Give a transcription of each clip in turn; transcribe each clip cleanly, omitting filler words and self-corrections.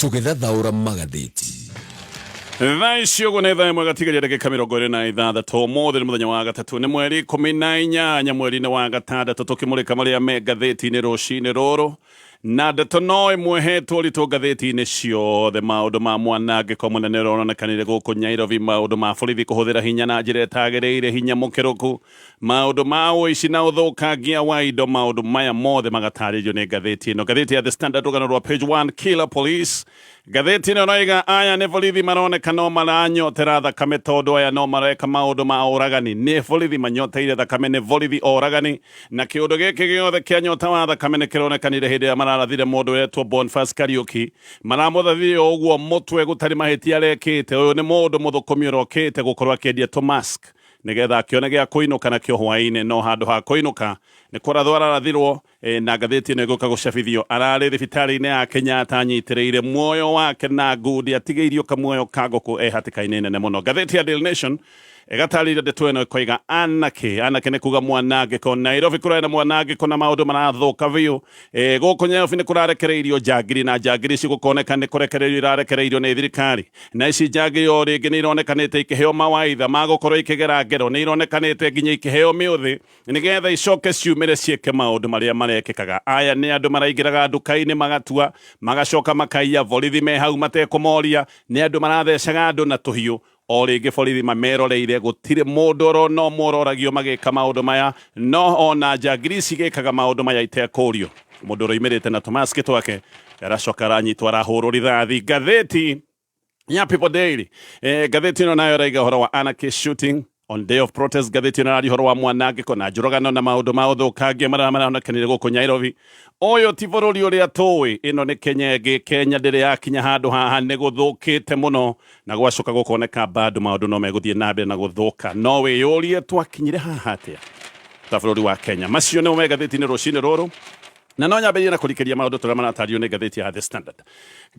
Tũgĩthathaũra magathĩti. Thaa ici ũguo nĩ thaa 1 gatigaria ndagĩka 26. Ũmũthĩ nĩ mũthenya wa gatatũ, nĩ mweri 18 mweri-inĩ wa gatandatũ, tũkĩmũrĩka marĩa me ngathĩti-inĩ rũcinĩ rũrũ. Na ndeto no ĩmwe hetwo ũritũ ngathĩti-inĩ ciothe, maũndũ ma mwanangĩko mũnene ũrĩa ũronekanire gũkũ Nyairobi, maũndũ ma borithi kũhũthĩra hinya na njĩra ĩtagĩrĩire, hinya mũkĩrũku, maũndũ ma ũici na ũthũkangia wa indo, maũndũ maya mothe magatarĩrio nĩ ngathĩti ĩno. Ngathĩti ya The Standard, rũgano rwa page 1, Killer Police. Ngathĩti ĩno ĩroiga aya nĩ borithi maroneka no maranyotera thakame, tondũ aya no mareka maũndũ ma ũragani. Nĩ borithi manyoteire thakame, nĩ borithi oragani. Na kĩũndũ gĩkĩ gĩothe kĩa nyota wa thakame nĩ kĩronekanire hĩndĩ ĩrĩa mararathire mũndũ wetwo Boniface Kariuki. Maramũthathire o ũguo mũtwe gũtarĩ mahĩtia arekĩte. Ũyũ nĩ mũndũ mũthũkũmi ũrokĩte gũkorwo akĩendia tũ mask nĩgetha akĩone gĩa kũinũka nakĩo hwaĩ-inĩ, no handũ ha kũinũka nĩ kũrathwo ararathirwo. Na ngathĩti ĩno ĩgũka gũcabithio, ararĩ thibitarĩ-inĩ ya Kenyatta anyitĩrĩire muoyo wake na ngundi, atigĩirio kamuoyo ka ngũkũ e hatĩka-inĩ nene mũno. Ngathĩti ya Daily Nation ĩgatarĩria ndeto ĩno ĩkoiga anake, anake nĩ kuga mwanangĩko. Nairobi kũrarĩ na mwanangĩko na maũndũ marathũka biũ. Gũkũ Nairobi nĩ kũrarekereirio njangiri, na njangiri ici gũkoneka nĩ kũrekererio irarekereirio nĩ thirikari, na ici njangiri o rĩngĩ nĩ ironekanĩte ikĩheo mawaitha ma gũkorwo ikĩgera ngero, nĩ ironekanĩte nginya ikĩheo mĩũthĩ nĩgetha icoke ciumĩre ciĩke maũndũ marĩa marekĩkaga. Aya nĩ andũ maraingĩraga nduka-inĩ magatua, magacoka makaiya, borithi me hau matekũmoria, nĩ andũ marathecaga andũ na tũhiũ. O rĩngĩ borithi mameroreire, gũtirĩ mũndũ oro na ũmwe ũroragio magĩka maũndũ maya, no ona njangiri ici igĩkaga maũndũ maya itekũrio. Mũndũ ũroimĩrĩte na tũmaski twake aracoka aranyitwo arahũrwo rithathi. Ngathĩti ya People Daily, ngathĩti ĩno nayo ĩraiga ũhoro wa anarchy shooting on day of protest. Ngathĩti ĩno ĩraria ũhoro wa mwanangĩko na njũragano na maũndũ ma ũthũkangia marĩa maronekanire gũkũ Nairobi. Ũyũ ti bũrũri ũrĩa tũĩ, ĩno nĩ Kenya ĩngĩ. Kenya ndĩrĩ yakinya handũ haha, nĩ gũthũkĩte mũno na gwacoka gũkoneka bado maũndũ no megũthiĩ na mbere na gũthũka. No wĩyũrie twakinyire haha atĩa ta bũrũri wa Kenya. Macio nĩmo me ngathĩti-inĩ rũcinĩ rũrũ, na no nyambĩrĩrie na kũrikĩria maũndũ tũrĩa maratario nĩ ngathĩti ya The Standard.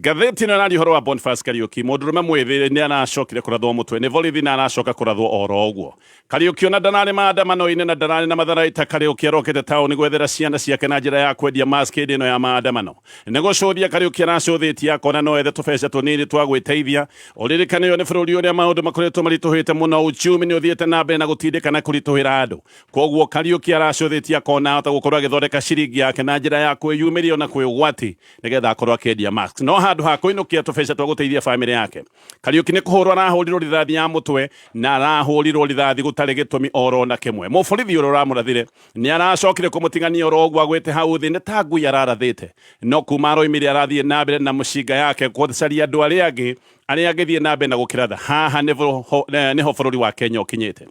Ngathĩti ĩno ĩraria ũhoro wa Boniface Kariũki, mũndũrũme mwĩthĩ nĩ aracokire kũrathwo mũtwe nĩ borithi na aracoka kũrathwo oro ũguo. Kariũki ona ndararĩ maandamano-inĩ na ndararĩ na matharaita. Kariũki arokĩte taũni gwethera ciana ciake na njĩra ya kwendia mask hĩndĩ ĩno ya maandamano. Nĩ gũcũthia Kariũki aracũthĩtie akona no ethe tũbeca tũnini twa gwĩteithia. Ũririkane ũyũ nĩ bũrũri ũrĩa maũndũ makoretwo maritũhĩte mũno, uchumi nĩ ũthiĩte na mbere na gũtindĩka na kũritũhĩra andũ. Kwoguo Kariũki aracũthĩtie akona ahota gũkorwo agĩthondeka ciringi yake na njĩra ya kwĩyumĩria ona kwĩ ũgwati nĩgetha akorwo akĩendia mask. No handũ ha kũinũkia tũbeca twa gũteithia bamĩrĩ yake, Kariũki nĩ kũhũrwo arahũrirwo rithathi ya mũtwe, na arahũrirwo rithathi gũtarĩ gĩtũmi oro na kĩmwe. Mũborithi ũrĩa ũramũrathire nĩ aracokire kũmũtigania oro ũguo agwĩte hau thĩ, nĩ ta ngui ararathĩte. No kuma aroimire arathiĩ na mbere na mũcinga yake gũcaria andũ arĩa angĩ arĩa angĩthiĩ na mbere na gũkĩratha. Haha nĩho bũrũri wa Kenya ũkinyĩte.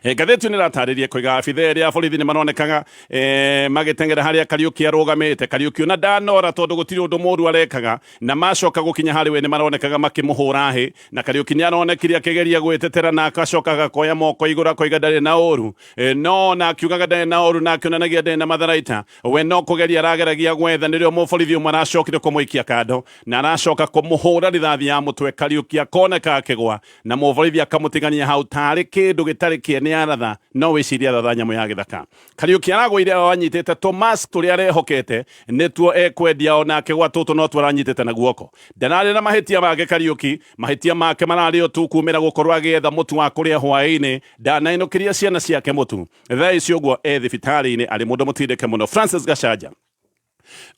Ngathĩti ĩno ĩratarĩria koiga abitha erĩ a borithi nĩ maronekaga magĩteng'era harĩa Kariũki arũgamĩte. Kariũki ona ndanora tondũ gũtirĩ ũndũ mũru arekaga, na macoka gũkinya harĩ we nĩ maronekaga makĩmũhũra hĩ, na Kariũki nĩ aronekire akĩgeria gwĩtetera na akacoka agakoya moko igũrũ akoiga ndarĩ na ũru. No ona akiugaga ndarĩ na ũru na akĩonanagia ndarĩ na matharaita, we no kũgeria arageragia gwetha, nĩrĩo mũborithi ũmwe aracokire kũmũikia kando na aracoka kũmũhũra rithathi ya mũtwe. Kariũki akoneka akĩgwa na mũborithi akamũtigania hau tarĩ kĩndũ gĩtarĩ kĩene aratha, no wĩcirie aratha nyamũ ya gĩthaka. Kariũki aragũire o anyitĩte tũmask tũrĩa arehokete nĩtuo ekwendia, onake gwa tũtũ no tuo aranyitĩte na guoko. Ndararĩ na mahĩtia make Kariũki, mahĩtia make mararĩ o tu kumĩra gũkorwo agĩetha mũtu wa kũrĩa hwaĩ-inĩ, ndanainũkĩria ciana ciake mũtu. Thaa ici ũguo e thibitarĩ-inĩ arĩ mũndũ mũtindĩke mũno. Francis Gachanja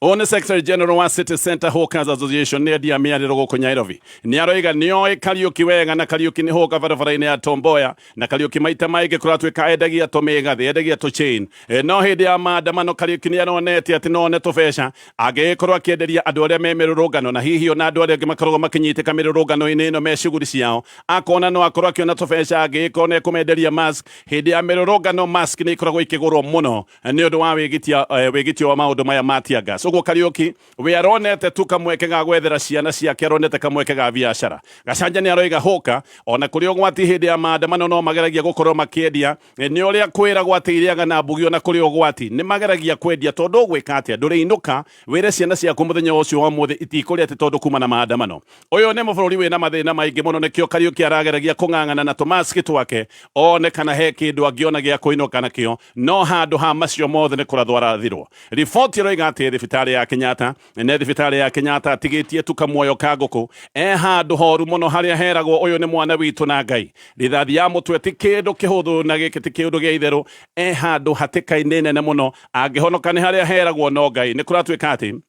Ũyũ nĩ Secretary General wa City Center Hawkers Association, nĩ endia mĩarĩro gũkũ Nairobi. Nĩ aroiga nĩ oĩ Kariũki wega, na Kariũki nĩ hũka barabara-inĩ ya Tom Mboya, na Kariũki maita maingĩ kũratuĩka endagia tũmĩgathĩ, endagia tũ chain. No hĩndĩ ya maandamano Kariũki nĩ aronete atĩ no one tũbeca angĩgĩkorwo akĩenderia andũ arĩa me mĩrũrũngano, na hihi ona andũ arĩa angĩ makoragwo makĩnyitĩka mĩrũrũngano-inĩ ĩno me cuguri ciao, akona no akorwo akĩona tũbeca angĩgĩkorwo nĩ ekũmenderia mask. Hĩndĩ ya mĩrũrũngano mask nĩ ikoragwo ikĩgũrwo mũno nĩ ũndũ wa wĩgitio wa maũndũ maya ma tear gas. Ũguo Kariũki we aronete tu kamweke ga gwethera ciana ciake, aronete kamweke ga biacara. Gacanja nĩ aroiga hũka ona kũrĩ ũgwati hĩndĩ ya maandamano no mageragia gũkorwo makĩendia, nĩ ũrĩa kwĩragwo atĩ irĩaga na mbugi, ona kũrĩ ũgwati nĩ mageragia kwendia, tondũ ũgwĩka atĩa, ndũrĩinũka wĩre ciana ciaku mũthenya ũcio wa ũmũthĩ itikũrĩa atĩ tondũ kuma na maandamano. Ũyũ nĩ mũbũrũri wĩna mathĩna maingĩ mũno, nĩkĩo Kariũki arageragia kũng'ang'ana na tũmaski twake one kana he kĩndũ angĩona gĩa kũinũka nakĩo, no handũ ha macio mothe nĩ kũrathwo arathirwo. Riboti ĩroiga atĩ atĩ thibitarĩ ya Kenyatta nĩ thibitarĩ ya Kenyatta atigĩtie tu kamuoyo ka ngũkũ e handũ horu mũno harĩa heragwo ũyũ nĩ mwana witũ na Ngai. Rithathi ya mũtwe ti kĩndũ kĩhũthũ na gĩkĩ ti kĩũndũ gĩa itherũ, e handũ hatĩka-inĩ nene mũno, angĩhonoka nĩ harĩa heragwo no Ngai. Nĩ kũratuĩka atĩ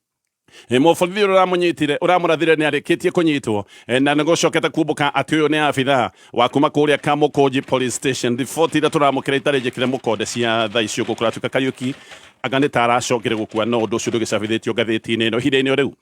mũborithi ũrĩa ũramũnyitire ũramũrathire nĩ arĩkĩtie kũnyitwo, na nĩ gũcokete kumbũka atĩ ũyũ nĩ abithaa wa kuma kũrĩa Kamũkũnji police station. Riboti iria tũramũkĩra itarĩ njĩkĩre mũkonde cia thaa ici ũguo, kũratuĩka Kariũki anga nĩ ta aracokire gũkua, no ũndũ ũcio ndũgĩcabithĩtio ngathĩti-inĩ ĩno ihinda-inĩ o rĩu.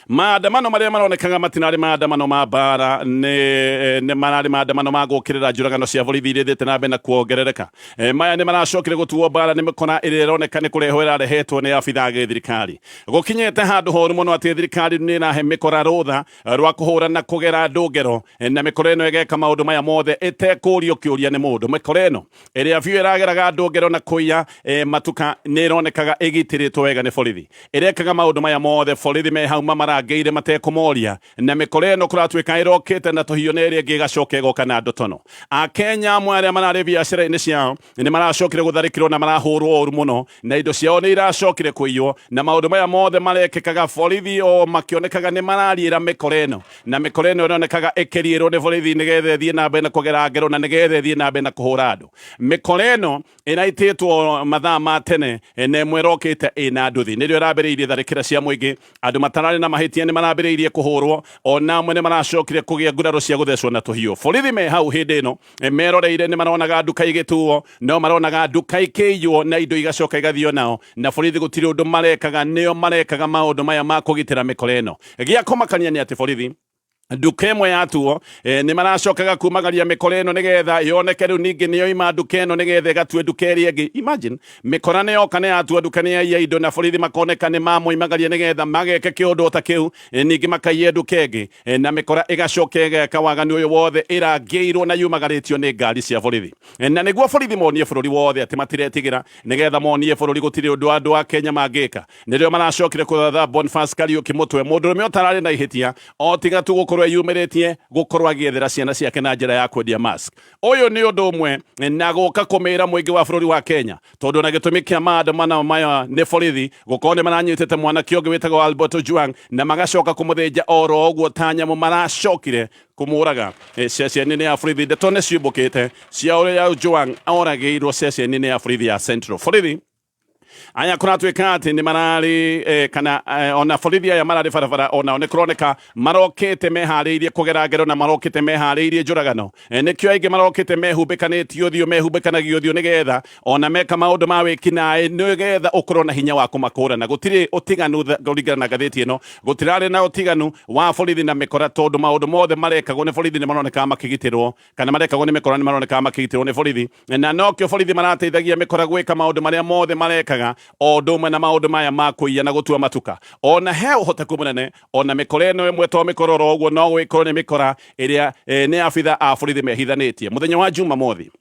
Maandamano marĩa maronekaga matinarĩ maandamano ma mbara, nĩ mararĩ maandamano ma gũkĩrĩra njũragano cia borithi iria ithiĩte na mbere na kuongerereka. Maya nĩ maracokire gũtuo mbara nĩ mĩkora ĩrĩa ĩroneka nĩ kũrehwo ĩrarehetwo nĩ abithaa a gĩthirikari. Gũkinyĩte handũ horu mũno atĩ thirikari nĩ ĩrahe mĩkora rũtha rwa kũhũra na kũgera andũ ngero, na mĩkora ĩno ĩgeka maũndũ maya mothe ĩtekũrio kĩũria nĩ mũndũ. Mĩkora ĩno ĩrĩa biũ ĩrageraga andũ ngero na kũiya matuka nĩ ĩronekaga ĩgitĩrĩtwo wega nĩ borithi. Ĩrekaga maũndũ maya mothe borithi me hau mamarangĩire matekũmoria, na mĩkora ĩno kũratuĩka ĩrokĩte na tũhiũ na ĩrĩa ĩngĩ ĩgacoka ĩgoka na ndotono. Akenya amwe arĩa mararĩ biacara-inĩ ciao nĩ maracokire gũtharĩkĩrwo na marahũrwo ũru mũno, na indo ciao nĩ iracokire kũiywo, na maũndũ maya mothe marekĩkaga borithi o makĩonekaga nĩ marariĩra mĩkora ĩno, na mĩkora ĩno ĩronekaga ĩkĩriĩrwo nĩ borithi nĩgetha ĩthiĩ na mbere na kũgera ngero na nĩgetha ĩthiĩ na mbere na kũhũra andũ. Mĩkora ĩno ĩraitĩtwo mathaa ma tene na ĩmwe ĩrokĩte ĩna nduthi nĩrĩo ĩrambĩrĩirie tharĩkĩra cia mũingĩ. Andũ matararĩ na mahĩtia nĩ marambĩrĩirie kũhũrwo, ona amwe nĩ maracokire kũgĩa nguraro cia gũthecwo na tũhiũ. Borithi me hau hĩndĩ ĩno meroreire nĩ maronaga nduka igĩtuo, no maronaga nduka ikĩiywo na indo igacoka igathio nao, na borithi gũtirĩ ũndũ marekaga, nĩo marekaga maũndũ maya ma kũgitĩra mĩkora ĩno. Gĩa kũmakania nĩ atĩ borithi nduka ĩmwe yatuo nĩ maracokaga kumagaria mĩkora ĩno nĩgetha yoneke rĩu ningĩ nĩ yoima nduka ĩno nĩgetha ĩgatue nduka ĩrĩa ĩngĩ. Imagine mĩkora nĩ yoka nĩ yatua nduka nĩ yaiya indo na borithi makoneka nĩ mamoimagaria nĩgetha mageke kĩũndũ o ta kĩu, ningĩ makaiye nduka ĩngĩ, na mĩkora ĩgacoka ĩgeka waganu ũyũ wothe ĩrangĩirwo na yumagarĩtio nĩ ngari cia borithi. Na nĩguo borithi monie bũrũri wothe atĩ matiretigĩra, nĩgetha monie bũrũri gũtirĩ ũndũ andũ a Kenya mangĩka, nĩrĩo maracokire kũratha Boniface Kariũki mũtwe, mũndũrũme ũtararĩ na ihĩtia o tiga tu gũkorwo eyumĩrĩtie gũkorwo agĩethera ciana ciake na njĩra ya kwendia mask. Ũyũ nĩ ũndũ ũmwe na gũka kũmĩra mũingĩ wa bũrũri wa Kenya, tondũ na gĩtũmi kĩa maandamano maya nĩ borithi gũkorwo nĩ maranyitĩte mwanake ũngĩ wĩtagwo Albert Ojwang na magacoka kũmũthĩnja oro ũguo ta nyamũ maracokire kũmũraga ceceni-inĩ ya borithi. Ndeto nĩ ciumbũkĩte cia ũrĩa Ojwang oragĩirwo ceceni-inĩ ya borithi ya Central. Borithi aya kũratuĩka atĩ nĩ mararĩ kana ona borithi aya mararĩ barabara onao nĩ kũroneka marokĩte meharĩirie kũgera ngero na marokĩte meharĩirie njũragano. Nĩkĩo aingĩ marokĩte mehumbĩkanĩtie ũthiũ, mehumbĩkanagia ũthiũ nĩgetha ona meka maũndũ ma wĩkinaĩ nĩgetha ũkorwo na hinya wa kũmakũrana. Gũtirĩ ũtiganu kũringana na ngathĩti ĩno, gũtirarĩ na ũtiganu wa borithi na mĩkora tondũ maũndũ mothe marekagwo nĩ borithi nĩ maronekaga makĩgitĩrwo kana marekagwo nĩ mĩkora nĩ maronekaga makĩgitĩrwo nĩ borithi, na nokĩo borithi marateithagia mĩkora gwĩka maũndũ marĩa mothe marekaga o ũndũ ũmwe na maũndũ maya ma kũiya na gũtua matuka. Ona he ũhoteku mũnene ona mĩkora ĩno ĩmwe to mĩkora oro ũguo, no gũgĩkorwo nĩ mĩkora ĩrĩa nĩ abitha a borithi mehithanĩtie. Mũthenya wa Jumamothi,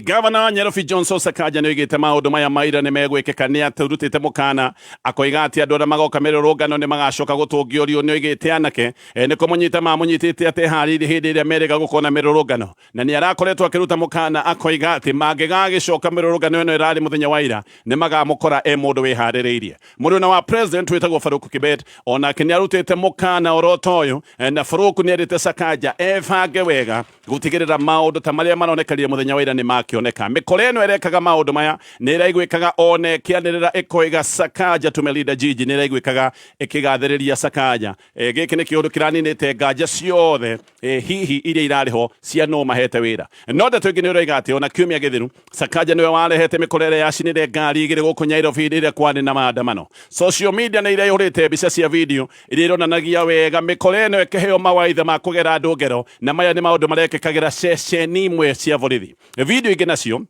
Gavana wa Nairobi Johnson Sakaja nĩ oigĩte maũndũ maya maira nĩ megwĩkĩka. Nĩ atũrutĩte mũkana akoiga atĩ andũ arĩa magoka mĩrũrũngano nĩ magacoka gũtũngĩorio. Nĩ oigĩte anake nĩ kũmũnyita mamũnyitĩte ateharĩirie hĩndĩ ĩrĩa merĩga gũkorwo na mĩrũrũngano, na nĩ arakoretwo akĩruta mũkana akoiga atĩ mangĩgagĩcoka mĩrũrũngano ĩno ĩrarĩ mũthenya wa ira nĩ magamũkora e mũndũ wĩharĩrĩirie. Mũruna wa president wĩtagwo Farouk Kibet onake nĩ arutĩte mũkana oro ta ũyũ, na Farouk nĩ erĩte Sakaja ebange wega gũtigĩrĩra maũndũ ta marĩa maronekanire mũthenya wa ira nĩ makĩoneka. Mĩkora ĩno ĩrekaga maũndũ maya nĩ ĩraiguĩkaga ona ĩkĩanĩrĩra ĩkoiga Sakaja tumelinda jiji, nĩ ĩraiguĩkaga ĩkĩgathĩrĩria Sakaja. Gĩkĩ nĩ kĩũndũ kĩraninĩte nganja ciothe hihi iria irarĩ ho cia nũ mahete wĩra. No ndeto ĩngĩ nĩ ũroiga atĩ ona kiumia gĩthiru Sakaja nĩwe warehete mĩkora ĩrĩa yacinire ngari igĩrĩ gũkũ Nairobi hĩndĩ ĩrĩa kwarĩ na maandamano. Social media nĩ iraihũrĩte mbica cia video iria ironanagia wega mĩkora ĩno ĩkĩheo mawaitha ma kũgera andũ ngero, na maya nĩ maũndũ marekĩkagĩra ceceni imwe cia borithi. Video ingĩ nacio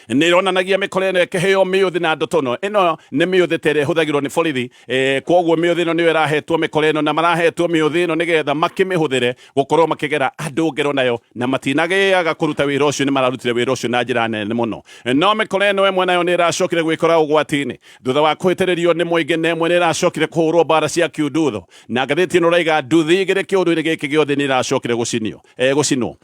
nĩ ironanagia mĩkora ĩno ĩkĩheo mĩũthĩ na ndotono. Ĩno nĩ mĩũthĩ ta ĩrĩa ĩhũthagĩrwo nĩ borithi, kwoguo mĩũthĩ ĩno nĩyo ĩrahetwo mĩkora ĩno, na marahetwo mĩũthĩ ĩno nĩgetha makĩmĩhũthĩre gũkorwo makĩgera andũ ngero nayo, na matinagĩaga kũruta wĩra ũcio, nĩ mararutire wĩra ũcio na njĩra nene mũno. No mĩkora ĩno ĩmwe nayo nĩ ĩracokire gwĩkora ũgwati-inĩ thutha wa kũhĩtĩrĩrio nĩ mũingĩ, na ĩmwe nĩ ĩracokire kũhũrwo mbara cia kiundutho, na ngathĩti ĩno ĩraiga nduthi igĩrĩ kĩũndũ-inĩ gĩkĩ gĩothe nĩ iracokire gũcinwo.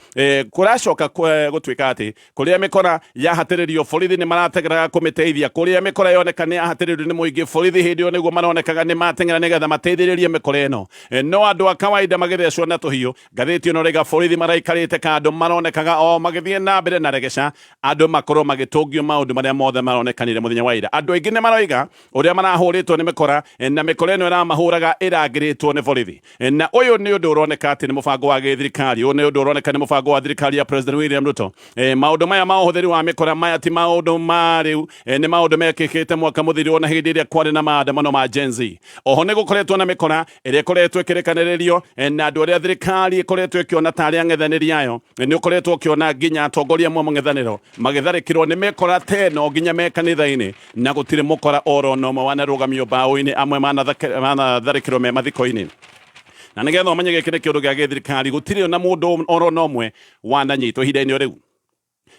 Kũracoka gũtuĩka atĩ kũrĩa mĩkora yahatĩrĩirio ĩrahatĩrĩrio, borithi nĩ marateng'eraga kũmĩteithia. Kũrĩa mĩkora yoneka nĩ yahatĩrĩrio nĩ mũingĩ, borithi hĩndĩ ĩyo nĩguo maronekaga nĩ mateng'era nĩgetha mateithĩrĩrie mĩkora ĩno. No andũ a kawaida magĩthecwo na tũhiũ. Ngathĩti ĩno ĩraiga borithi maraikarĩte kando maronekaga o magĩthiĩ na mbere na regeca andũ makorwo magĩtũngio maũndũ marĩa mothe maronekanire mũthenya wa ira. Andũ aingĩ nĩ maroiga ũrĩa marahũrĩtwo nĩ mĩkora na mĩkora ĩno ĩramahũraga ĩrangĩrĩtwo nĩ borithi. Na ũyũ nĩ ũndũ ũroneka atĩ nĩ mũbango wa gĩthirikari. Ũyũ nĩ ũndũ ũroneka nĩ mũbango wa thirikari ya President William Ruto. Maũndũ maya ma ũhũthĩri wa mĩkora maya ti maũndũ ma rĩu, nĩ maũndũ mekĩkĩte mwaka mũthiru ona hĩndĩ ĩrĩa kwarĩ na maandamano ma Gen Z. Oho nĩ gũkoretwo na mĩkora ĩrĩa ĩkoretwo ĩkĩrekanĩrĩrio na andũ arĩa thirikari ĩkoretwo ĩkĩona tarĩ ang'ethanĩri ayo. Nĩ ũkoretwo ũkĩona nginya atongoria amwe a mũng'ethanĩro magĩtharĩkĩrwo nĩ mĩkora ta ĩno nginya me kanitha-inĩ, na gũtirĩ mũkora oro na ũmwe wanarũgamio mbaũ-inĩ, amwe manatharĩkĩrwo me mathiko-inĩ. Na nĩgetha ũmenye gĩkĩ nĩ kĩũndũ gĩa gĩthirikari, gũtirĩ ona mũndũ oro na ũmwe wananyitwo ihinda-inĩ o rĩu.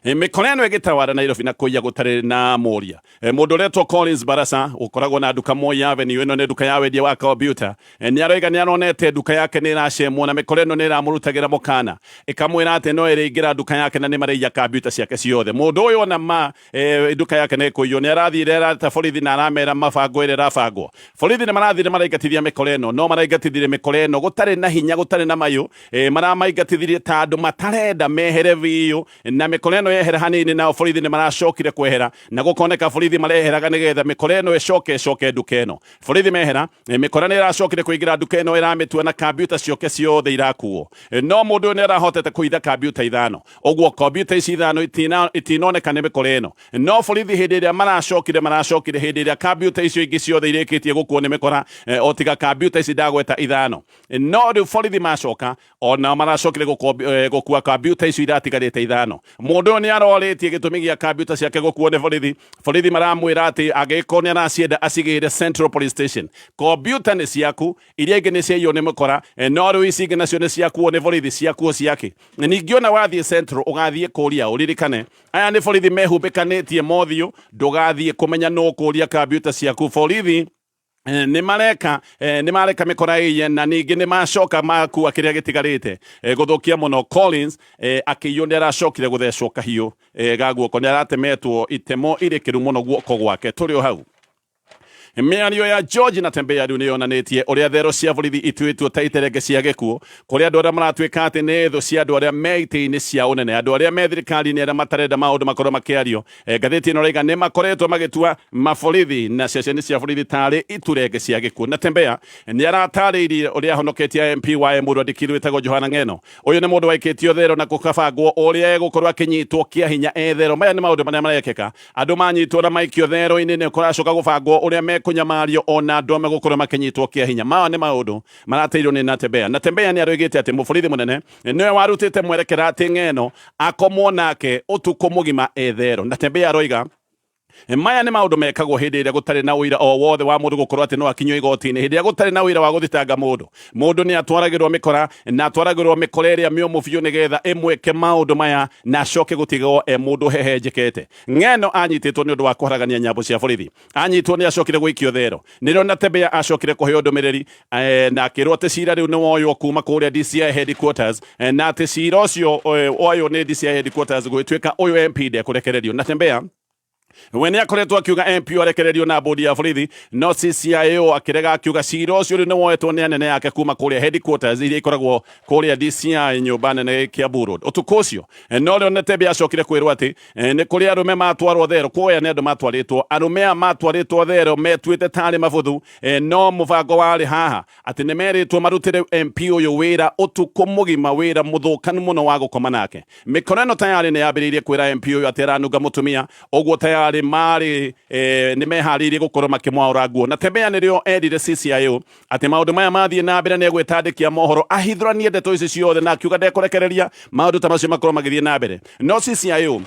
Mĩkora ĩno ĩgĩtawara Nairobi na kũiya gũtarĩ na mũria. Mũndũ ũretwo Collins Barasa ũkoragwo na nduka Moi Avenue, ĩno nĩ nduka ya wendia wa kompiuta, nĩ aroiga nĩ aronete nduka yake nĩ ĩracemwo na mĩkora ĩno nĩ ĩramũrutagĩra mũkana ĩkamwĩra atĩ no ĩrĩingĩra nduka yake na nĩ marĩiya kompiuta ciake ciothe. Mũndũ ũyũ ona ma nduka yake nĩ ĩkũiywo, nĩ arathire arata borithi na aramera mabango ĩrĩa ĩrabangwo. Borithi nĩ marathire maraingatithia mĩkora ĩno, no maraingatithirie mĩkora ĩno gũtarĩ na hinya, gũtarĩ na mayũ. Maramaingatithirie ta andũ matarenda mehere biũ, na mĩkora ĩno yehera hanini nao borithi nĩ maracokire kwehera, na gũkoneka borithi mareheraga nĩgetha mĩkora ĩno ĩcoke ĩcoke nduka ĩno. Borithi mehera, mĩkora nĩ ĩracokire kũingĩra nduka ĩno ĩramĩtua na kambiuta cioke ciothe irakuo. No mũndũ ũyũ nĩ arahotete kũhitha kambiuta ithano, ũguo kombiuta ici ithano itinoneka nĩ mĩkora ĩno. No borithi hĩndĩ ĩrĩa maracokire, maracokire hĩndĩ ĩrĩa kambiuta icio ingĩ ciothe irĩkĩtie gũkuo nĩ mĩkora, o tiga kambiuta ici ndagweta ithano. No rĩu borithi macoka, onao maracokire gũkua kambiuta icio iratigarĩte ithano. Mũndũ ũyũ nĩ arorĩtie gĩtũmi gĩa kambiuta ciake gũkuo nĩ borithi. Borithi maramwĩra atĩ angĩkorwo nĩ aracienda acigĩre Central Police Station. Kombiuta nĩ ciaku, iria ingĩ nĩ ciaiywo nĩ mũkora, no rĩu ici ingĩ nacio nĩ ciakuo nĩ borithi, ciakuo ciakĩ? Ningĩ ona wathiĩ Central ũgathiĩ kũria, ũririkane aya nĩ borithi mehumbĩkanĩtie mothiũ, ndũgathiĩ kũmenya nũ ũkũria kambiuta ciaku. Borithi nĩ mareka, nĩ mareka mĩkora ĩiye, na ningĩ nĩ macoka makua kĩrĩa gĩtigarĩte. Gũthũkia mũno Collins akĩiywo nĩ aracokire gũthecwo kahiũ ga guoko, nĩ aratemetwo itemo irĩkĩru mũno guoko gwake. Tũrĩ o hau. Mĩario ya George Natembeya rĩu nĩ yonanĩtie ũrĩa thero cia borithi ituĩtwo ta iterenge cia gĩkuũ kũrĩ andũ arĩa maratuĩka atĩ nĩ thũ cia andũ arĩa me itĩ-inĩ cia ũnene, andũ arĩa me thirikari-inĩ arĩa matarenda maũndũ makorwo makĩario. Ngathĩti ĩno ĩraiga nĩ makoretwo magĩtua maborithi na ceceni cia borithi tarĩ iturenge cia gĩkuũ. Natembeya nĩ aratarĩirie ũrĩa ahonoketie MP wa Emuru Andikiri wĩtagwo Johana Ng'eno. Ũyũ nĩ mũndũ waikĩtio thero na gũkabangwo ũrĩa egũkorwo akĩnyitwo kĩa hinya e thero. Maya nĩ maũndũ marĩa marekĩka, andũ manyitwo na maikio thero-inĩ nĩ kũracoka gũbangwo ũrĩa mekũnyamario ona andũ amwe gũkorwo makĩnyitwo kĩa hinya. Maya nĩ maũndũ marateirwo nĩ Natembeya. Natembeya nĩ aroigĩte atĩ mũborithi mũnene nĩwe warutĩte mwerekera atĩ Ng'eno akomwo nake ũtukũ mũgima e thero. Natembeya aroiga maya nĩ maũndũ mekagwo hĩndĩ ĩrĩa gũtarĩ na ũira o wothe wa mũndũ gũkorwo atĩ no akinyio igoti-inĩ. Hĩndĩ ĩrĩa gũtarĩ na ũira wa gũthitanga mũndũ, mũndũ nĩ atwaragĩrwo mĩkora na atwaragĩrwo mĩkora ĩrĩa mĩũmũ biũ nĩgetha ĩmwĩke maũndũ maya na acoke gũtigwo e mũndũ hehenjekete. Ng'eno anyitĩtwo nĩ ũndũ wa kũharagania nyambo cia borithi. Anyitwo nĩ acokire gũikio thero. Nĩrĩo Natembeya acokire kũheo ndũmĩrĩri na akĩrwo atĩ cira rĩu nĩ woywo kuma kũrĩa DCI headquarters, na atĩ cira ũcio woywo nĩ DCI headquarters gũgĩtuĩka ũyũ MP ndekũrekererio. Natembeya we nĩ akoretwo akiuga MP arekererio na bodi ya borithi, no CCIO akĩrega akiuga cira ũcio rĩu nĩ woetwo nĩ anene ake kuma kũrĩa headquarters iria ikoragwo kũrĩa DCI nyũmba nene Kiambu Road. Ũtukũ ũcio no rĩo Natembeya acokire kwĩrwo atĩ nĩ kũrĩ arũme matwarwo thero, kuoya nĩ andũ matwarĩtwo, arũme aya matwarĩtwo thero metuĩte tarĩ mabuthu, no mũbango warĩ haha atĩ nĩ merĩtwo marutĩre MP ũyũ wĩra ũtukũ mũgima, wĩra mũthũkanu mũno wa gũkoma nake. Mĩkora ĩno tayarĩ nĩ yambĩrĩirie kwĩra MP ũyũ atĩ aranunga mũtumia, ũguo tayarĩ marĩ nĩ meharĩirie gũkorwo makĩmwaũra nguo. Natembeya nĩrĩo erire CCIO atĩ maũndũ maya mathiĩ na mbere nĩ egwĩtandĩkia mohoro ahithũranie ndeto ici ciothe, na akiuga ndekũrekereria maũndũ ta macio makorwo magĩthiĩ na mbere. No CCIO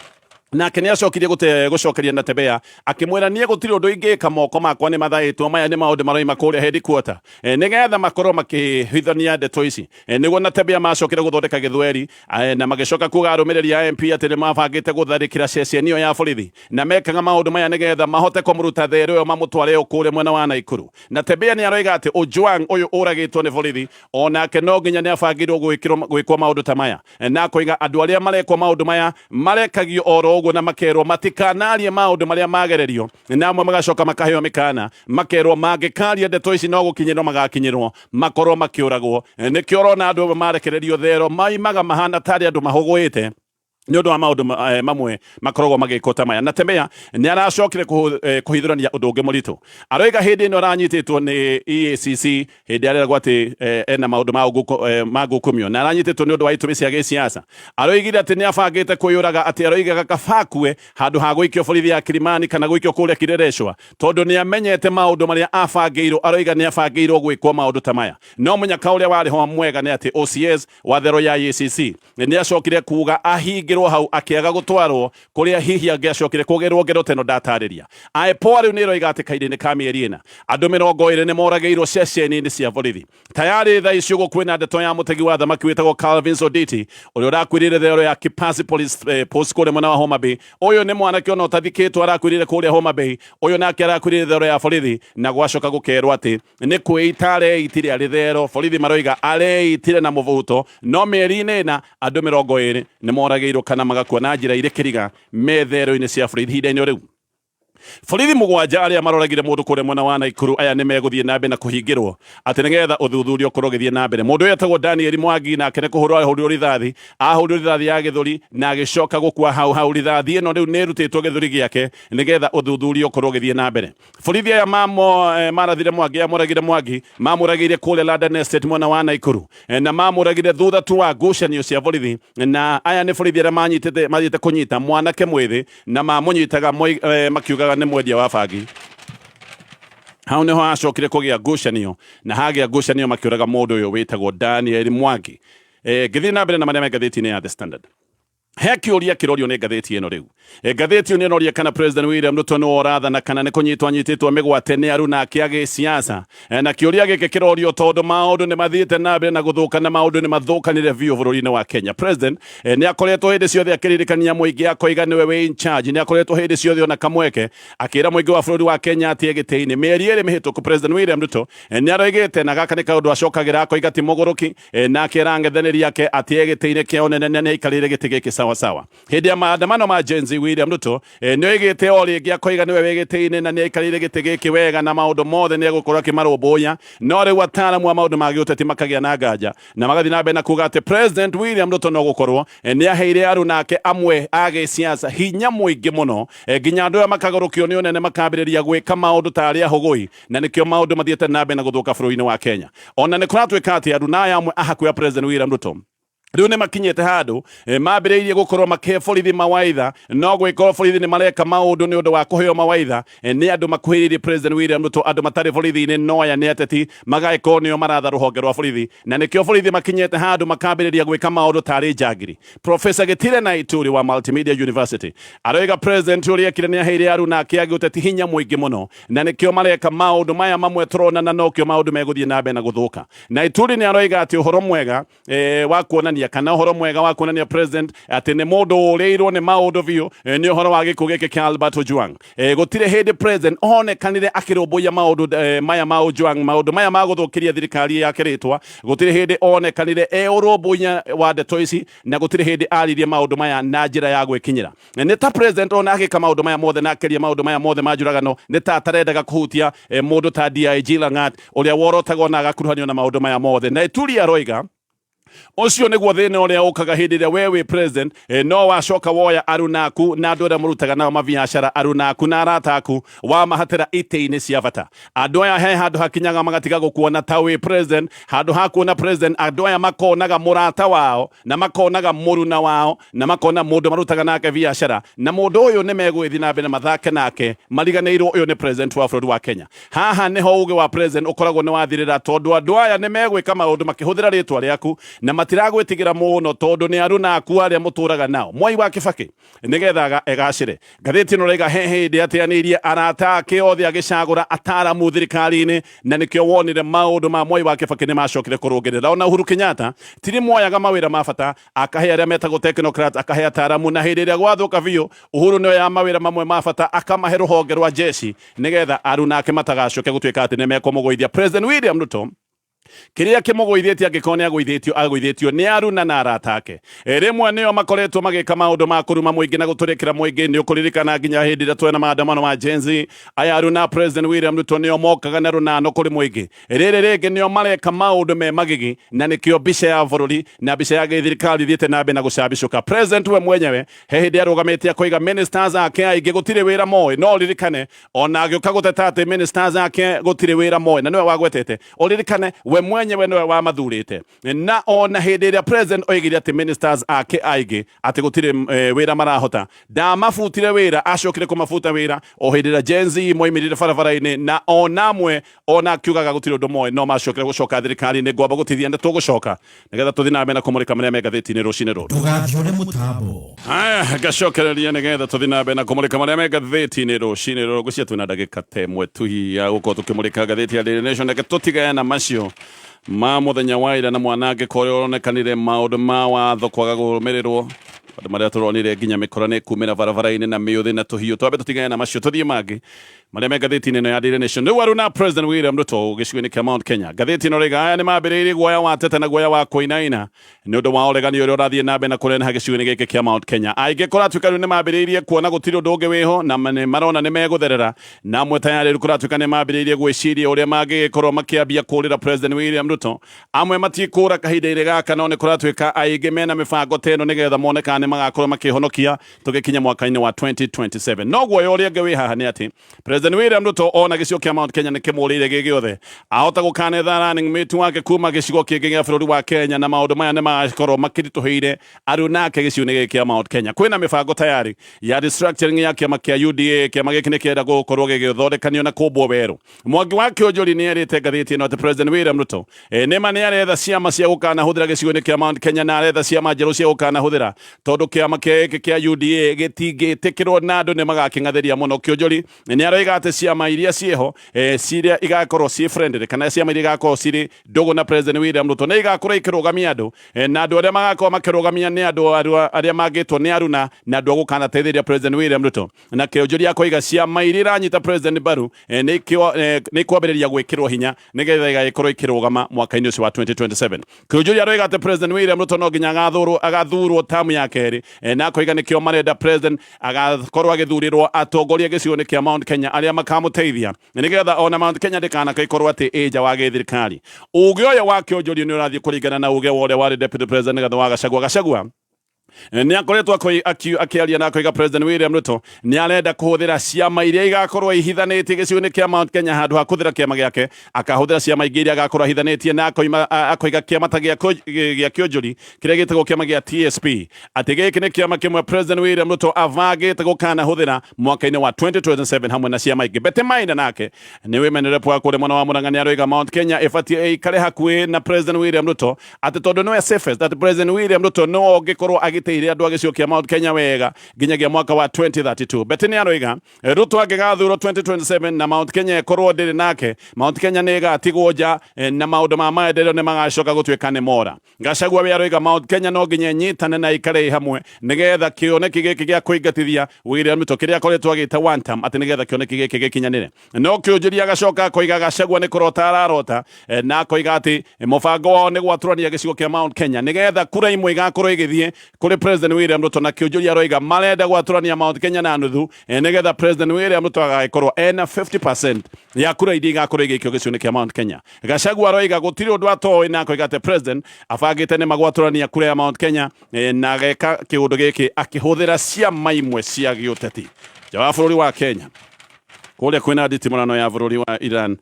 nake nĩ acokirie gũcokeria Natembeya akĩmwĩra niĩ gũtirĩ ũndũ ingĩka, moko makwa nĩ mathaĩtwo, maya nĩ maũndũ maroima kũrĩa headquarter, nĩgetha makorwo makĩhithania ndeto ici. Nĩguo Natembeya macokire gũthondeka gĩthweri, na magĩcoka kuga arũmĩrĩri a MP atĩ nĩ mabangĩte gũtharĩkĩra ceceni ĩyo ya borithi, na mekaga maũndũ maya nĩgetha mahote kũmũruta thero ĩyo mamũtware kũrĩa mwena wa Naikuru. Natembeya nĩ aroiga atĩ Ojwang ũyũ ũragĩtwo nĩ borithi onake no nginya nĩ abangĩirwo gwĩkwo maũndũ ta maya, na akoiga andũ arĩa marekwo maũndũ maya marekagio oro ũguo. ũguo na makerwo matikanarie maũndũ marĩa magererio, na amwe magacoka makaheo mĩkana makerwo mangĩkaria ndeto ici no gũkinyĩrwo magakinyĩrwo makorwo makĩũragwo. Nĩkĩo ũrona andũ amwe marekererio thero maimaga mahana tarĩ andũ mahũgũĩte nĩ ũndũ wa maũndũ mamwe makoragwo magĩkwo ta maya. Natembeya nĩ aracokire kũhithũrania ũndũ ũngĩ mũritũ. Aroiga hĩndĩ ĩno aranyitĩtwo nĩ EACC hĩndĩ areragwo atĩ ena maũndũ ma ngukumio na aranyitĩtwo nĩ ũndũ wa itũmi cia gĩsiasa. Aroigire atĩ nĩ abangĩte kwĩyũraga, atĩ aroigaga kaba akue handũ ha gũikio borithi ya Kilimani kana gũikio kũrĩa Kileleshwa, tondũ nĩ amenyete maũndũ marĩa abangĩirwo. Aroiga nĩ abangĩirwo gwĩkwo maũndũ ta maya. No mũnyaka ũrĩa warĩ ho mwega nĩ atĩ OCS wa thero ya EACC nĩ acokire kuga ahingĩrwo hau akĩaga gũtwarwo kũrĩa hihi angĩacokire kũgerwo ngero teno ndatarĩria. IPOA rĩu nĩ ĩroiga atĩ kahinda-inĩ ka mĩeri 4 andũ 20 nĩ moragĩirwo ceceni-inĩ cia borithi. Tayarĩ thaa ici ũguo kwĩna ndeto ya mũtegi wa thamaki wĩtagwo Calvin Soditi ũrĩa ũrakuĩrĩire thero ya Kipasi Police Post kũrĩa mwena wa Homa Bay. Ũyũ nĩ mwanake ona ũtathikĩtwo arakuĩrĩire kũrĩa Homa Bay. Ũyũ nake arakuĩrĩire thero ya borithi na gwacoka gũkerwo atĩ nĩ kwĩita areitire arĩ thero. Borithi maroiga areitire na mũbuto, no mĩeri-inĩ 4 andũ 20 nĩ moragĩirwo kana magakua na njĩra irĩ kĩriga me thero-inĩ cia borithi. Ihinda-inĩ o rĩu borithi 7 arĩa maroragire mũndũ kũrĩa mwena wa Naikuru aya nĩ megũthiĩ na mbere na kũhingĩrwo atĩ nĩgetha ũthuthuria ũkorwo ũgĩthiĩ na mbere. Mũndũ ũyũ etagwo Daniel Mwangi, nake nĩ kũhũrwo ahũrirwo rithathi, ahũrirwo rithathi ya gĩthũri na agĩcoka gũkua hau hau. Rithathi ĩno rĩu nĩ ĩrutĩtwo gĩthũri gĩake nĩgetha ũthuthuria ũkorwo ũgĩthiĩ na mbere. Borithi aya marathire Mwangi, amũragire Mwangi, mamũragĩire kũrĩa London Estate mwena wa Naikuru, na mamũragire thutha tu wa ngucanio cia borithi. Na aya nĩ borithi arĩa mathiĩte kũnyita mwanake mwĩthĩ na mamũnyitaga makiugaga nĩ mwendia wa bangi. Hau nĩho hacokire kũgĩa ngucanio, na hagĩa ngucanio makĩũraga mũndũ ũyũ wĩtagwo Daniel Mwangi. Ngĩthiĩ na mbere na marĩa me ngathĩti-inĩ ya The Standard, he kĩũria kĩrorio nĩ ngathĩti ĩno rĩu. Ngathĩti ĩyo nĩ ĩroria kana President William Ruto nĩwe ũrathana kana nĩ kũnyitwo anyitĩtwo mĩgwate nĩ aruna ake a gĩsiasa. Na kĩũria gĩkĩ kĩrorio tondũ maũndũ nĩ mathiĩte na mbere na gũthũka na maũndũ nĩ mathũkanire biũ bũrũri-inĩ wa Kenya. President nĩ akoretwo hĩndĩ ciothe akĩririkania mũingĩ akoiga nĩwe wĩ in charge. Nĩ akoretwo hĩndĩ ciothe ona kamweke akĩra mũingĩ wa bũrũri wa Kenya atĩ e gĩtĩ-inĩ. Mĩeri 2 mĩhĩtũku President William Ruto nĩ aroigĩte, na gaka nĩ kaũndũ acokagĩra akoiga ti mũgũrũki, na akĩra ang'ethanĩri ake atĩ e gĩtĩ-inĩ kĩa ũnene na nĩ aikarĩire gĩtĩ gĩkĩ sawa sawa. Hĩndĩ ya maandamano ma Gen Z William Ruto nĩ oigĩte o rĩngĩ akoiga nĩwe wĩ gĩtĩ-inĩ na nĩ aikarĩire gĩtĩ gĩkĩ wega na maũndũ mothe nĩ egũkorwo akĩmarũmbũiya. No rĩu ataaramu a maũndũ ma gĩũteti makagĩa na nganja na magathiĩ na mbere na kuga atĩ President William Ruto no gũkorwo nĩ aheire aruna ake amwe a gĩsiasa hinya mũingĩ mũno, nginya andũ aya makagũrũkio nĩ ũnene makambĩrĩria gwĩka maũndũ ta arĩa ahũgũi, na nĩkĩo maũndũ mathiĩte na mbere na gũthũka bũrũri-inĩ wa Kenya. Ona nĩ kũratuĩka atĩ aruna aya amwe a hakuhĩ a President William Ruto rĩu nĩ makinyĩte handũ mambĩrĩirie gũkorwo makĩhe borithi mawaitha, no gwĩkorwo borithi nĩ mareka maũndũ nĩ ũndũ wa kũheo mawaitha nĩ andũ makuhĩrĩirie President William Ruto, andũ matarĩ borithi-inĩ no aya nĩ ateti, magagĩkorwo nĩo maratha rũhonge rwa borithi, na nĩkĩo borithi makinyĩte handũ makambĩrĩria gwĩka maũndũ tarĩ njangiri. Professor Gitire Naituri wa Multimedia University aroiga President ũrĩa ekire nĩ aheire aruna ake a gĩũteti hinya mũingĩ mũno, na nĩkĩo mareka maũndũ maya mamwe tũrona, na nokĩo maũndũ megũthiĩ na mbere na gũthũka. Naituri nĩ aroiga atĩ ũhoro mwega wa kuonania kana ũhoro mwega wa kuonania president atĩ nĩ mũndũ ũrĩirwo nĩ maũndũ biũ, nĩ ũhoro wa gĩkuũ gĩkĩ kĩa Albert Ojwang. Gũtirĩ hĩndĩ president onekanire akĩrũmbũiya maũndũ maya ma Ojwang, maũndũ maya ma gũthũkĩria thirikari yake rĩtwa. Gũtirĩ hĩndĩ onekanire e ũrũmbũiya wa ndeto ici, na gũtirĩ hĩndĩ aririe maũndũ maya na njĩra ya gwĩkinyĩra. Nĩ ta president ona agĩka maũndũ maya mothe na akĩaria maũndũ maya mothe ma njũragano, nĩ ta atarendaga kũhutia mũndũ ta DIG Langat ũrĩa worotagwo na agakuruhanio na maũndũ maya mothe. Na Ituri aroiga ũcio nĩguo thĩna ũrĩa ũkaga hĩndĩ ĩrĩa we wĩ president, no wacoka woya aruna aku na andũ arĩa mũrutaga nao mabiacara, aruna aku na arata aku wamahatĩra itĩ-inĩ cia bata. Andũ aya he handũ hakinyaga magatiga gũkuona ta wĩ president. Handũ ha kuona president, andũ aya makonaga mũrata wao na makonaga mũruna wao na makona mũndũ marutaga nake biacara, na mũndũ ũyũ nĩ megũgĩthiĩ na mbere mathake nake mariganĩirwo ũyũ nĩ president wa bũrũri wa Kenya. Haha nĩho ũgĩ wa president ũkoragwo nĩ wathirĩra, tondũ andũ aya nĩ megwĩka maũndũ makĩhũthĩra rĩtwa rĩaku na matiragwĩtigĩra mũno, tondũ nĩ aruna aku arĩa mũtũraga nao. Mwai wa Kibaki nĩgetha egacĩre. Ngathĩti ĩno ĩraiga he hĩndĩ ateanĩirie arata ake othe agĩcagũra ataaramu thirikari-inĩ, na nĩkĩo wonire maũndũ ma Mwai wa Kibaki nĩ macokire kũrũngĩrĩra. Ona Uhuru Kenyatta tiri moyaga mawĩra ma bata akahe arĩa metagwo technocrats, akahe ataaramu, na hĩndĩ ĩrĩa gwathũka biũ Uhuru nĩ oyaga mawĩra mamwe ma bata akamahe rũhonge rwa jeshi nĩgetha aruna ake matagacoke gũtuĩka atĩ nĩ mekũmũgũithia. President William Ruto Kĩrĩa kĩmũgũithĩtie angĩkorwo nĩ agũithĩtio, agũithĩtio nĩ aruna na arata ake. Rĩmwe nĩo makoretwo magĩka maũndũ ma kũruma mũingĩ na gũtũrĩkĩra mũingĩ. Nĩ ũkũririkana nginya hĩndĩ ĩrĩa twena maandamano ma Gen Z, aya aruna a President William Ruto nĩo mokaga na rũnano kũrĩ mũingĩ. Rĩrĩ rĩngĩ nĩo mareka maũndũ me magigi na nĩkĩo mbica ya bũrũri na mbica ya gĩthirikari ithiĩte na mbere na gũcambicũka. President we mwenyewe he hĩndĩ arũgamĩte akoiga ministers ake aingĩ gũtirĩ wĩra moĩ. No ũririkane ona agĩũka gũteta atĩ ministers ake gũtirĩ wĩra moĩ na nĩwe wagwetete. Ũririkane we mwenyewe nĩwe wamathurĩte. Na ona hĩndĩ ĩrĩa president oigire atĩ ministers ake aingĩ atĩ gũtirĩ wĩra marahota, ndamabutire wĩra, acokire kũmabuta wĩra o hĩndĩ ĩrĩa Gen Z moimĩrire barabara-inĩ, na ona amwe ona akiugaga gũtirĩ ũndũ moĩ no macokire gũcoka thirikari-inĩ. Ngwamba gũtithia nĩ tũgũcoka nĩgetha tũthiĩ na mbere na kũmũrĩka marĩa me ngathĩti-inĩ rũcinĩ rũrũ. Ndũgathiũre mũtambo. Haya, ngacokereria nĩgetha tũthiĩ na mbere na kũmũrĩka marĩa me ngathĩti-inĩ rũcinĩ rũrũ. Ngwĩciria twĩna ndagĩka ta ĩmwe tu hihi ya gũkorwo tũkĩmũrĩka ngathĩti ya Daily Nation. Reke tũtigane na macio ma mũthenya wa ira na mwanangĩko ũrĩa ũronekanire, maũndũ ma watho kwaga kũrũmĩrĩrwo, maũndũ marĩa tũronire nginya mĩkora nĩ kumĩra barabara-inĩ na mĩũthĩ na tũhiũ. Twambe tũtigane na macio tũthiĩ mangĩ marĩa me ngathĩti-inĩ ĩno ya Daily Nation. Rĩu aruna President William Ruto gĩcigo-inĩ kĩa Mount Kenya, ngathĩti ĩno rĩga aya nĩ mambĩrĩirie guoya wa tete na guoya wa kũinaina nĩ ũndũ wa ũregani ũrĩa ũrathiĩ na mbere na kũneneha gĩcigo-inĩ gĩkĩ kĩa Mount Kenya. Aingĩ kũratuĩka rĩu nĩ mambĩrĩirie kuona gũtirĩ ũndũ ũngĩ wĩho na nĩ marona nĩ megũtherera, na amwe tayarĩ rĩu kũratuĩka nĩ mambĩrĩirie gwĩciria ũrĩa mangĩgĩkorwo makĩambia kũũrĩra President William Ruto. Amwe matikũũra kahinda-inĩ gaka, no nĩ kũratuĩka aingĩ mena mĩbango ta ĩno nĩgetha mone kana nĩ magakorwo makĩhonokia tũgĩkinya mwaka-inĩ wa 2027. No guoya ũrĩa ũngĩ wĩ haha nĩ atĩ President William Ruto ona gĩcigo kĩa Mount Kenya nĩ kĩmũrĩire gĩ gĩothe, ahota gũkanetha running mate wake kuma gĩcigo kĩngĩ gĩa bũrũri wa Kenya, na maũndũ maya nĩ magakorwo makĩritũhĩire aruna ake gĩcigo-inĩ gĩkĩ kĩa Mount Kenya. Kwĩna mĩbango tayari ya restructuring ya kĩama kĩa UDA. Kĩama gĩkĩ nĩ kĩrenda gũkorwo gĩgĩthondekanio na kũmbwo werũ. Mwangi wa Kĩonjori nĩ erĩte ngathĩti ĩno atĩ President William Ruto nĩma nĩ aretha ciama cia gũkanahũthĩra gĩcigo-inĩ kĩa Mount Kenya, na aretha ciama njerũ cia gũkanahũthĩra tondũ kĩama gĩkĩ kĩa UDA gĩtingĩtĩkĩrwo na andũ nĩ magakĩng'athĩria mũno. Kĩonjori nĩ aroiga atĩ ciama iria ciĩho ciria igakorwo ciĩ friendly kana ciama iria igakorwo cirĩ ndũgũ na President William Ruto nĩ igakorwo ikĩrũgamia andũ na andũ arĩa magakorwo makĩrũgamia nĩ andũ arĩa mangĩtwo nĩ aruna na andũ a gũkanateithĩrĩria President William Ruto. Na Kĩonjori akoiga ciama iria iranyita President mbaru nĩ ikwambĩrĩria gwĩkĩrwo hinya nĩgetha igagĩkorwo ikĩrũgama mwaka-inĩ ũcio wa 2027. Kĩonjori aroiga atĩ President William Ruto no nginya agathurwo tamu ya kerĩ, na akoiga nĩkĩo marenda President agakorwo agĩthurĩrwo atongoria gĩcigo-inĩ kĩa Mount Kenya arĩa makamũteithia nĩgetha ona Mount Kenya ndĩkanagĩkorwo atĩ ĩ nja wa gĩthirikari. Uge ũyũ wa Kĩonjori nĩ ũrathiĩ kũringana na uge wa ũrĩa warĩ Deputy President Rigathĩ wa Gachagua. Gachagua nĩ akoretwo akĩaria na akoiga President William Ruto nĩ arenda kũhũthĩra ciama iria igakorwo ihithanĩtie gĩcigo-inĩ kĩa Mount Kenya handũ ha kũhũthĩra kĩama gĩake, akahũthĩra ciama ingĩ iria agakorwo ahithanĩtie, na akoiga kĩama ta gĩa Kĩonjori kĩrĩa gĩtagwo kĩama gĩa TSP, atĩ gĩkĩ nĩ kĩama kĩmwe President William Ruto abangĩte gũkanahũthĩra mwaka-inĩ wa 2027 hamwe na ciama ingĩ. Betty Maina nake nĩ women rep wa kũrĩa mwena wa Murang'a nĩ aroiga Mount Kenya ĩbatiĩ ĩikare hakuhĩ na President William Ruto, atĩ tondũ nĩwe safest, atĩ President William Ruto nĩwe ũngĩkorwo agĩteithia andũ a gĩcigo kĩa Mount Kenya wega nginyagia mwaka wa 2032. Betty nĩ aroiga Ruto angĩgathurwo 2027 na Mount Kenya ĩkorwo ndĩrĩ nake, Mount Kenya nĩ ĩgatigwo nja na maũndũ ma maendeleo nĩ magacoka gũtuĩka nĩ mora. Gachagua we aroiga Mount Kenya no nginya ĩnyitane na ĩikare ĩ hamwe nĩgetha kĩoneki gĩkĩ gĩa kũingatithia William Ruto kĩrĩa akoretwo agĩta one term, atĩ nĩgetha kĩoneki gĩkĩ gĩkinyanĩre. No Kĩũnjũria agacoka akoiga Gachagua nĩ kũrota ararota, na akoiga atĩ mũbango wao nĩ gwatũrania gĩcigo kĩa Mount Kenya nĩgetha kura imwe igakorwo igĩthiĩ kũrĩ President William Ruto, na Kĩũnjũria aroiga marenda gwatũrania Mount Kenya na nuthu nĩgetha President William Ruto agagĩkorwo ena 50% ya kura iria igakorwo igĩikio gĩcigo-inĩ kĩa Mount Kenya. Gachagua aroiga gũtirĩ ũndũ atoĩ, na akoiga atĩ President abangĩte nĩ magwatũrania kura ya Mount Kenya, na ageka kĩũndũ gĩkĩ akĩhũthĩra ciama imwe cia gĩũteti nja wa bũrũri wa Kenya. Kũrĩa kwĩna nditimũrano ya bũrũri wa Iran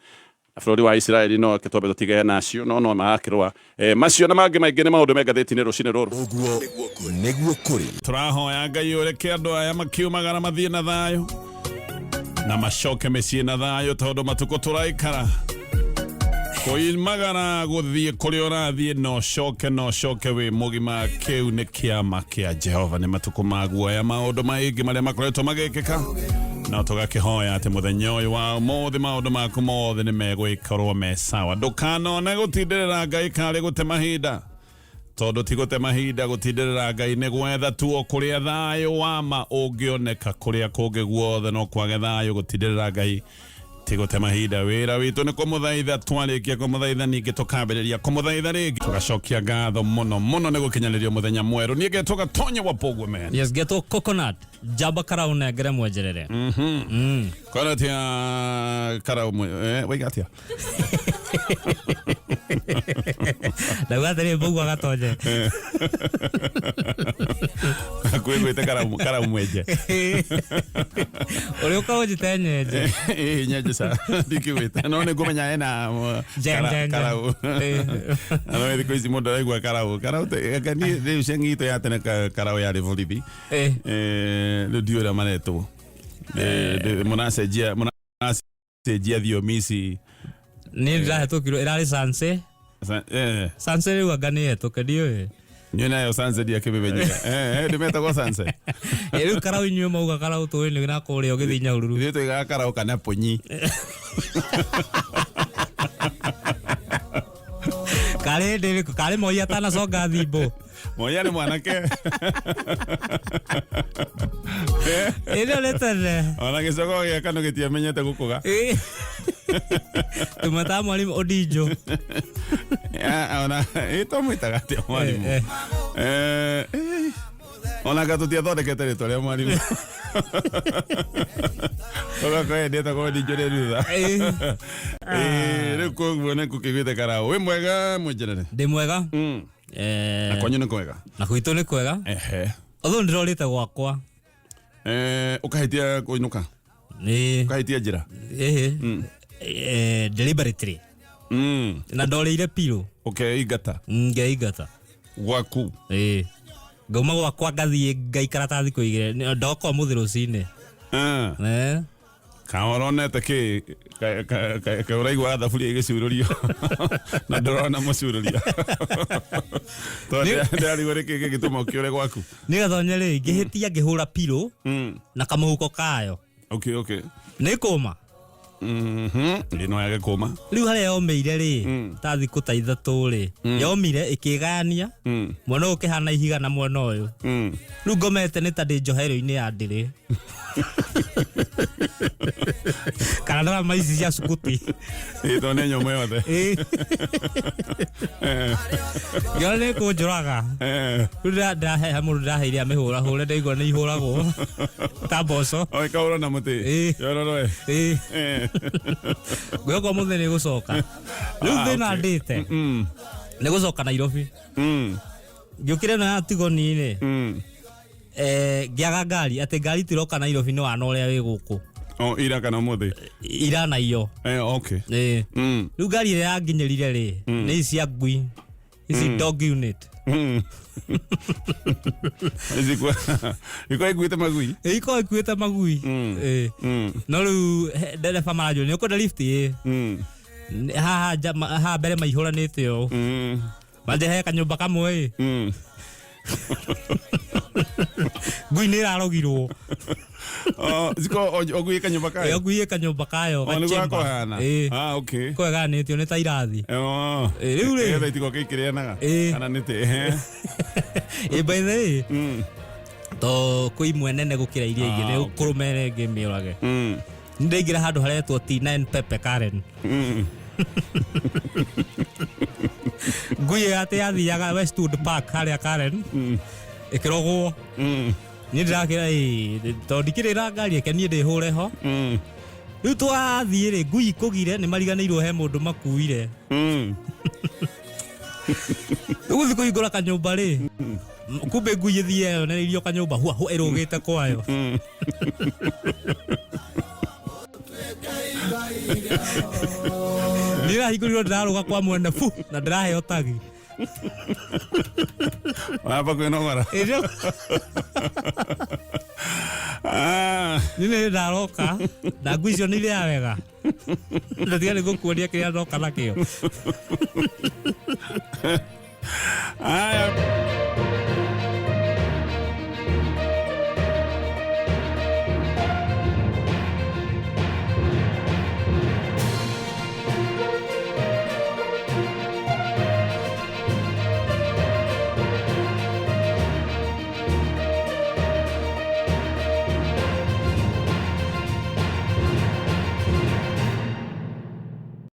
na bũrũri wa Israeli, no twambe tũtigane nacio, no no marakĩrũa. Macio na mangĩ maingĩ nĩ maũndũ me ngathĩti-inĩ rũcinĩ rũrũ. Ũguo nĩguo kũrĩ. Tũrahoya Ngai ũreke andũ aya makiumagara mathiĩ na thayũ na macoke mĩciĩ na thayũ, tondũ matukũ tũraikara koimagara gũthiĩ kũrĩa ũrathiĩ no coke no coke wĩ mũgima. Kĩu nĩ kĩama kĩa Jehova. Nĩ matukũ ma guoya, maũndũ maingĩ marĩa makoretwo magĩkĩka, no tũgakĩhoya atĩ mũthenya ũyũ wa ũmũthĩ maũndũ maku mothe nĩ megũgĩkorwo me sawa. Ndũkanone gũtindĩrĩra Ngai karĩ gũte mahinda, tondũ ti gũte mahinda. Gũtindĩrĩra Ngai nĩ gwetha tuo kũrĩa thayũ wa ma ũngĩoneka. Kũrĩa kũngĩ guothe no kwage thayũ. Gũtindĩrĩra Ngai ti Tigũte mahinda, wĩra witũ nĩ kũmũthaitha. Twarĩkia kũmũthaitha, ningĩ tũkambĩrĩria kũmũthaitha rĩngĩ, tũgacokia ngatho mũno mũno nĩ gũkinyanĩrio mũthenya mwerũ. Niĩ ngetwo Gatonye wa Pogwe man. Yes, getwo Coconut njamba karau nengere mwenjerere. Kora atia karau waiga atia? Ndauga atĩrĩ, mbũguo gatonye. Kwĩgwĩte karau, karau mwenje. Ũrĩa ũkaũnjĩte nyenje. Ĩ nyenje ca ndikĩgwĩte, no nĩ ngũmenya ena Nje, nje, nje. Karau. No thikũ ici mũndũ araigua karau, karau niĩ rĩu ceng'itũ ya tene karau yarĩ borithi. Rĩu ndiũĩ ũrĩa maretwo. Mũracenjia, mũracenjia thiomi ici. Niĩ ndĩrahetũkirwo ĩrarĩ sanse. Sanse rĩu anga nĩ hetũke, ndiũĩ. Niĩ nayo sanse ndiakĩmĩmenyera. Ndĩmetagwo sanse. Rĩu karau inyuĩ mauga karau tũĩ nĩ na kũrĩa ũgĩthiĩ Nyahururu. Ithuĩ tuigaga karau kana punyi. Karĩ hĩndĩ ĩrĩkũ karĩ Moi atanaconga thimbo? Moya nĩ mwanake. Ĩrĩa nĩ tene. Ona gĩcogo gĩa kano gĩtiamenyete gũkũga. Tũmetaga mwarimũ Odinjo. Ona ĩ twamwĩtaga atĩa mwarimũ? Ona anga tũtiathondekete rĩtwa rĩa mwarimũ, ũgakorwo endetagwo Odinjo rĩ thutha. Rĩu koguo nĩ ngũkĩguĩte karau. Wĩ mwega, mwenjerere? Ndĩ mwega. Na kwanyu nĩ kwega? Na gwitũ nĩ kwega. Although ndĩrorĩte gwakwa. Ũkahĩtia kũinũka? Nĩ. Ũkahĩtia njĩra? Ĩhĩ. Deliberately. Na ndorĩire piũ. Ũkeingata? Ngeingata. Gwaku? Ĩĩ, ngauma gwakwa ngathiĩ ngaikara ta thikũ 2, ndoka ũmũthĩ rũcinĩ. Kana ũronete kĩ ka ũraiguaga thaburia ĩgĩcurũrio na ndũrona mũcurũria, tondũ ndĩrarigwo nĩ kĩ gĩgĩtũma ũkĩũre gwaku. Nĩ gathonye rĩ, ngĩhĩtia ngĩhũra pirũ na kamũhuko kayo. Nĩ kũma. Ĩ no yage kũma. Rĩu harĩa yomĩire rĩ, ta thikũ ta 3 rĩ, yomire ĩkĩgayania mwena ũyũ ũkĩhana ihiga na mwena ũyũ. Rĩu ngomete nĩ ta ndĩ njohero-inĩ ya ndĩrĩ kana ndarama ici cia sukuti. Ĩ tondũ nĩ nyũmũ yothe. Ĩ. Ngĩona nĩ kũnjũraga. Rĩu ndĩraheha mũndũ, ndĩraheire amĩhũra hũre, ndaigua nĩ ihũragwo ta mboco. O ĩkahũrwo na mũtĩ. Ĩ. Yororoe. Ĩ. Ngwĩhoka ũmũthĩ nĩ gũcoka rĩu. Thĩna ndĩte nĩ gũcoka Nairobi. Ngĩũkĩra ĩno ya Tigoni-rĩ, ngĩaga ngari, atĩ ngari itiroka Nairobi nĩ wana ũrĩa wĩ gũkũ. O ira kana ũmũthĩ? Ira na iyo. Okay. Ĩ. Rĩu ngari ĩrĩa yanginyĩrire rĩ, nĩ ici cia ngui ici, dog unit. Ici ikwa ikuĩte magui. Ĩ, ikoragwo ikuĩte magui. Ĩ. No rĩu ndereba maranjũria, nĩ ũkwenda lift? Ĩ. Haha haha mbere maihũranĩte ũũ. Manjehe kanyũmba kamwe ĩ. Ngui nĩ ĩrarogirwo. Oh, ziko ogui kanyũmba kayo. Ĩ, ngui ĩ kanyũmba kayo. O nĩguo gachimba. gakũhana. Ĩ. Ah, okay. Kweganĩtio nĩ ta irathi. Oh. Ĩ, rĩu rĩ. Nĩgetha itigoke ikĩrĩanaga. Ĩ. Kana nĩ tĩ. Ĩ, by the way, to kwĩ imwe nene gũkĩra iria ingĩ. Ah, nĩ okay. kũrũmere ĩngĩ mĩũrage. Nĩ ndaingĩra handũ haretwo T9 Pepe Karen. Ngui ĩyo atĩ yathiaga Westwood Park harĩa Karen ĩkĩrogwo. Niĩ ndĩrakĩra ĩ, tondũ ndikĩrĩ na ngari, eke niĩ ndĩhũre ho. Rĩu twathiĩ rĩ, ngui ikũgire nĩ mariganĩirwo he mũndũ makuire. Rĩu gũthiĩ kũhingũra kanyũmba rĩ, kumbe ngui ĩthiĩ yonereirio kanyũmba hua hua ĩrũgĩte kwayo. Niĩ ndahingũrirwo, ndĩrarũga kwa mwene fu na ndĩraheo tagi. Wamba kwĩnogora. Ah. Niĩ nĩ ndaroka na ngui icio nĩ irĩa wega, ndatiga nĩ ngũkuonia kĩrĩa ndoka nakĩo. Aya.